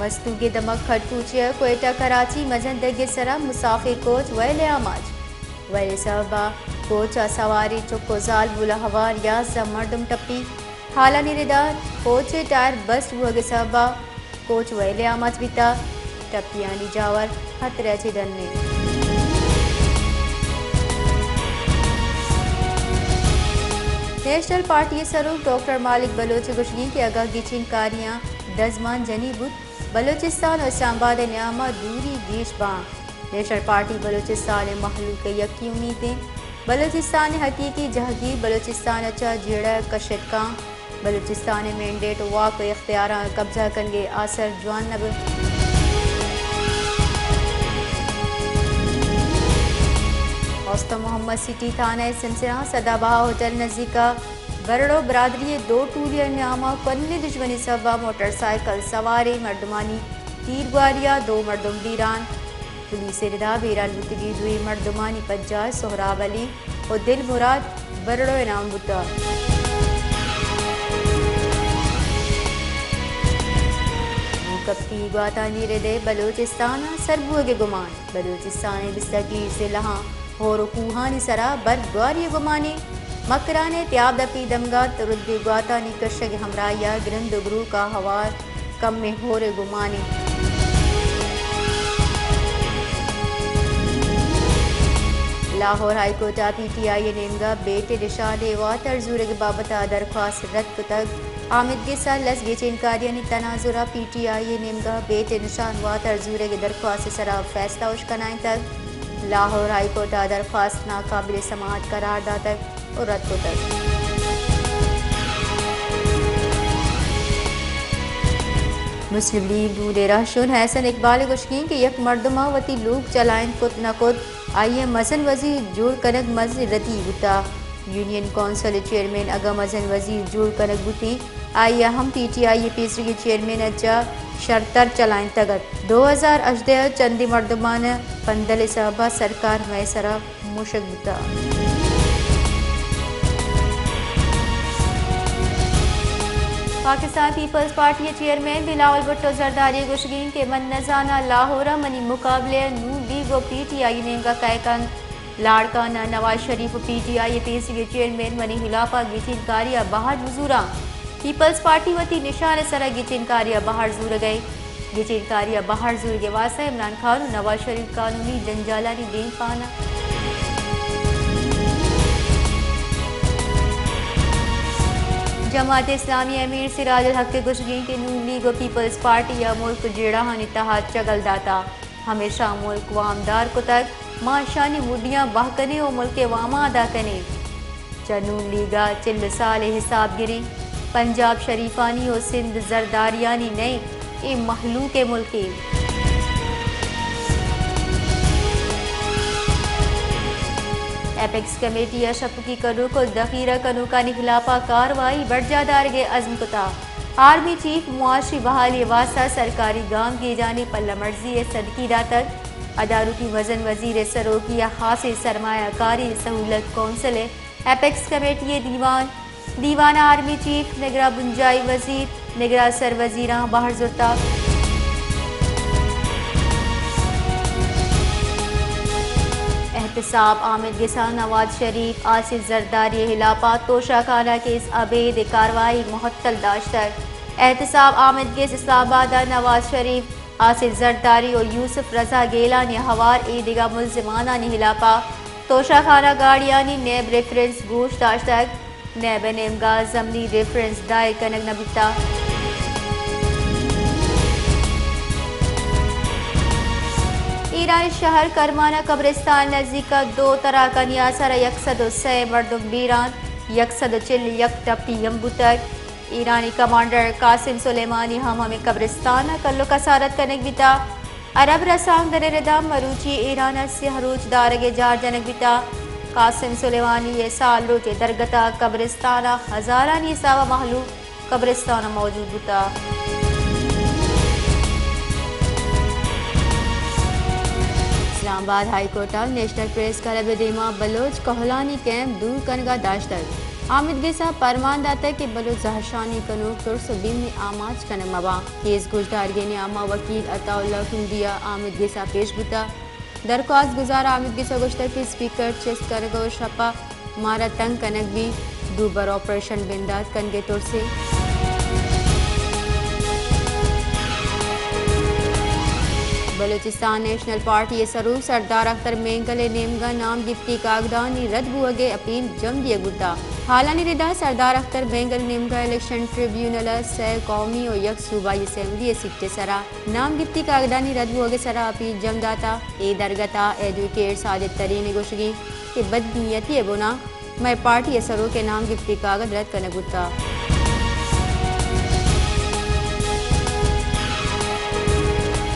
مستونگ ءِ دمگ کھڈکوچی ءَ کوئٹہ کراچی مزن دگ ءِ سرا مسافر کوچ ویل ءِ آماچ۔ ویل ءِ سبب ءَ کوچ ءَ سواریں چک ءُ زالبول ءَ ہوار یازدہ مردم ٹپی۔ حالانی ردا کوچ ءِ ٹائر بسٹ بوھگ ءِ سبب ءَ کوچ ویل ءِ آماچ بیتگ۔ ٹپیانی جاور خطرہ ءَ چہ ڈن انت۔ نیشنل پارٹی ءِ سروک ڈاکٹر مالک بلوچ ءِ گوشگ انت کہ اگاں گچین کاریاں دزمان جنی بوت، بلوچستان ءُ اسلام آباد ءِ نیام ءَ دوری گیش باں۔ نیشنل پارٹی بلوچستان ءِ مھلوک ءِ یکیں امیت انت۔ بلوچستان ءِ حقیقی جہگیر بلوچستان ءَ چہ جیڑہ ءَ کشت کاں۔ بلوچستان ءِ مینڈیٹ ءُ واک ءُ اختیاراں قبضہ کنگ ءِ آسر جوان نہ بنت۔ اوستہ محمد سٹی تھانہ ءِ سمسراں سدا بہا ہوٹل نزیک ءَ برڑو برادری ءِ دو ٹولی ءِ نیام ءَ کھنی دژمنی سبب ءَ موٹر سائیکل سواریں مردمانی تیرگواری ءَ دو مردم بیران۔ پولیس ءِ ردا بیران بوتگیں دوئیں مردمانی پجار سہراب علی ءُ دل مراد برڑو ءِ نام بوتگ۔ نوکپتی گواتانی رد ءَ بلوچستان ءَ سر بوھگ ءِ گمان۔ بلوچستان ءِ بیست ءُ گیش ضلعاں ہور ءُ کوہانی سرا برف گواری ءِ گمانے۔ مکران ءِ تیاب دپی دمگا ترندیں گواتانی کشگ ءِ ہمراہی ءَ گرند ءُ گروک ءَ ہوار کمیں ہور ءِ گمانے۔ لاہور ہائی کورٹ ءَ پی ٹی آئی ءِ نیمگا بیٹ ءِ نشان ءِ واتر زورگ ءِ بابت ءَ درخواست رد کتگ۔ آمید گس ءَ لس گچین کاریانی تناظر ءَ پی ٹی آئی ءِ نیمگا بیٹ ءِ نشان واتر زورگ ءِ درخواست ءِ سرا فیصلہ اش کنائینتگ۔ لاہور ہائی کورٹ ءَ درخواست ناقابل سماعت قرار داتگ ءُ رد کتگ۔ مسلم لیگ نون ءِ رہشون احسن اقبال ءِ گوشگ انت کہ یک مردم ءَ وتی لوگ چلائینت کت نہ کت، آئی ءِ مزن وزیر جوڑ کنگ مزنیں ردی بوتگ۔ یونین کونسل ءِ چیئرمین اگاں مزن وزیر جوڑ کنگ بوتیں، آئی ءَ ہم پی ٹی آئی ءِ پیسریگیں چیئرمین ءَ چہ شرتر چلائینتگ ات۔ دو ہزار ہژدہ ءَ چندیں مردمانہ پندل ءِ سبب ءَ سرکار مئے سرا مشگ بوتگ۔ پاکستان پیپلز پارٹی ءِ چیئرمین بلاول بھٹو زرداری ءِ گوشگ انت کہ من نزاناں لاہور ءَ منی مقابلہ ءَ نون لیگ ءُ پی ٹی آئی ءِ نیمگ ءَ کئے کنت۔ لاڑکانہ ءَ نواز شریف ءُ پی ٹی آئی ءِ پیسریگیں چیئرمین منی ہلاپ ءَ گچین کاری ءَ بہر بزوراں۔ پیپلز پارٹی وتی نشان ءِ سرا گچین کاری ءَ بہر زورگ ءَ انت۔ گچین کاری ءَ بہر زورگ ءِ واستہ عمران خان ءُ نواز شریف قانونی جنجالانی دیم پان انت۔ جماعت اسلامی ءِ امیر سراج الحق ءِ گوشگ انت کہ نون لیگ ءُ پیپلز پارٹی ءَ ملک جیڑہانی تہا چگل داتگ۔ ہمیشاں ملک وامدار کتگ، ما اشانی مڈیاں بہہ کنیں ءُ ملک ءِ واماں ادا کنیں۔ چہ نون لیگ ءَ چل سال ءِ حساب گریں، پنجاب شریفانی ءُ سندھ زرداریانی نئیں، اے مہلوک ءِ ملکے۔ ایپیکس کمیٹی ءَ شپکی کنوک ءُ دخیرہ کنوکانی ہلاپ ءَ کاروائی برجاہ دارگ ءِ عزم کتگ۔ آرمی چیف معاشی بحالی ءِ واستہ سرکاری گامگیجانی پلہ مرزی ءِ صدقی داتگ۔ ادارکی مزن وزیر ءِ سروکی ءَ خاصیں سرمایہ کاری سہولت کونسل ءِ ایپیکس کمیٹی ءِ دیوان، دیوان ءَ آرمی چیف، نگراں بنجاہی وزیر، نگراں سر وزیراں بہر زرتگ۔ احتساب آمید گس ءَ نواز شریف، آصف زرداری ءِ ہلاپ ءَ توشہ خانہ کیس ءَ ابید ءِ کاروائی معطل داشتگ۔ احتساب آمید گس اسلام آباد ءَ نواز شریف، آصف زرداری ءُ یوسف رضا گیلانی ءِ ہوار اے دگہ ملزمانانی ہلاپ ءَ توشہ خانہ گاڑیانی نیب ریفرنس گوش داشتگ۔ نیب ءِ نیمگ ءَ ضمنی ریفرنس دائر کنگ نہ بیتگ۔ ایران ءِ شہر کرمان ءِ قبرستان ءِ نزیک ءَ دو تراکانی آسر ءَ یک سد ءُ سئے مردم بیران، یک سد ءُ چل ءُ یک ٹپی ہم بوتگ۔ ایرانی کمانڈر قاسم سلیمانی ہم ہمے قبرستان ءَ کل ءُ کسارت کنگ بیتگ۔ عرب رسانکدر ءِ ردا مروچی ایران ءَ سیاہ روچ دارگ ءِ جار جنگ بیتگ۔ قاسم سلیمانی ءِ سال روچ ءِ درگت ءَ قبرستان ءَ ہزارانی حساب ءَ مہلوک قبرستان ءَ موجود بوتگ۔ اسلام آباد ہائی کورٹ ءَ نیشنل پریس کلب ءِ دیما بلوچ کہولانی کیمپ دور کنگ ءَ داشتگ۔ آمید گس ءَ پرمان داتگ کہ بلوچ زہرشانی کنوک ترس ءُ بیم ءِ آماچ کنگ مہ باں۔ کیس گوشدارگیں نیام ءَ وکیل عطا اللہ کنڈی ءَ آمید گس ءَ پیش بوتگ۔ درخواست گزار آمید گس ءَ گوشتگ کہ اسپیکر چست کنگ ءُ شپ ءَ مارا تنگ کنگ بیت، دوبر آپریشن بندات کنگ ءِ ترسے۔ بلوچستان نیشنل پارٹی ءِ سروک سردار اختر مینگل ءِ نیمگ ءَ نام گپتی کاگدانی رد بوگ ءِ اپیل جم دیگ بوتگ۔ حالانی ردا سردار اختر مینگل ءِ نیمگ ءَ الیکشن ٹریبیونل ءَ سئے قومی ءُ یک صوبائی اسمبلی ءِ سیٹ ءِ سرا نام گپتی کاگدانی رد بوگ ءِ سرا اپیل جم داتگ۔ اے درگت ءَ ایڈووکیٹ ساجد ترین ءِ گوشگ اِنت کہ بدنیتی ءِ بنا مئے پارٹی ءِ سروک ءِ نام گپتی کاگد رد کنگ بوتگ۔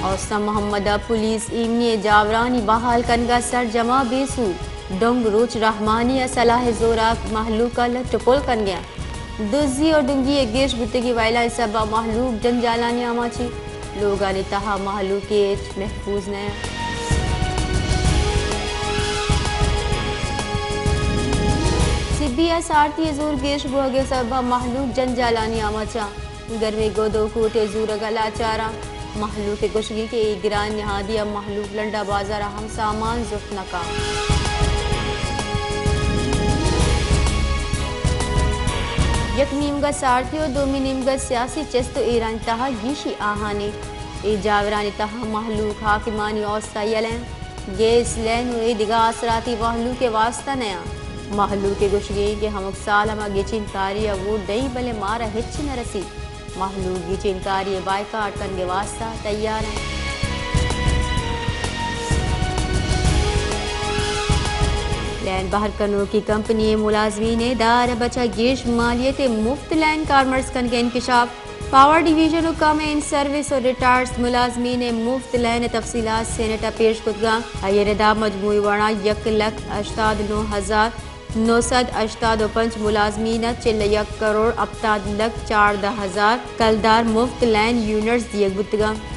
اوستہ محمد ءَ پولیس ایمنی ءِ جاورانی بحال کنگ ءَ سرجم ءَ بے سوب۔ ڈنگ روچ رحمانی ءَ سلاہ ءِ زوراک مہلوک ءَ لٹ ءُ پل کنگ ءَ اَنت۔ دزی ءُ ڈنگی ءِ گیش بوتگیں وئیلاں ءِ سبب ءَ مہلوک جنجالانی آماچ اِنت۔ لوگانی تہا مہلوک ءِ ہچ محفوظ نہ اَنت۔ سبی ءَ سارتی ءِ زور گیش بوگ ءِ سبب ءَ مہلوک جنجالانی آماچ اَنت۔ گرمیں گد ءُ کوٹ ءِ زورگ ءَ لاچار اَنت۔ مہلوک ءِ گوشگ اِنت کہ اے گران نہادی ءَ مہلوک لنڈ ءَ بازار ءَ ہم سامان زرت نہ کنت۔ یک نیمگ ءَ سارتی ءُ دومی نیمگ ءَ سیاسی چست ءُ ایرانی تہا گیشی آہانی۔ اے جاورانی تہا مہلوک حاکمانی اوست ءَ یلہ اِنت۔ گیس لین ءُ اے دگہ آسراتی مہلوک ءِ واستہ نہ اَنت۔ مہلوک ءِ گوشگ اِنت کہ ہمک سال ءَ ما گچین کاری ءَ ووٹ دئیں، بلے مارا ہچ نہ رسیت۔ مہلوک گچین کاری ءِ بائیکاٹ کنگ ءِ واستہ تیار اَنت۔ لین بہر کنوکی کمپنی ءِ ملازمین ءِ دہ ارب ءَ چہ گیش مالیت ءِ مفت لین کارمرز کنگ ءِ انکشاف۔ پاور ڈویژن ءُ کم اینڈ سروس ءُ ریٹائرڈ ملازمین ءِ مفت لین ءِ تفصیلات سینیٹ ءَ پیش کتگ اَنت۔ آئی ءِ ردا مجموعی وڑا یک لکھ ہشتاد ءُ نو ہزار نو سد ہشتاد ءُ پنچ ملازمین ءَ چل ءُ یک کروڑ ہپتاد لکھ چاردہ ہزار کلدار مفت لین یونٹس دیگ بوتگ اَنت۔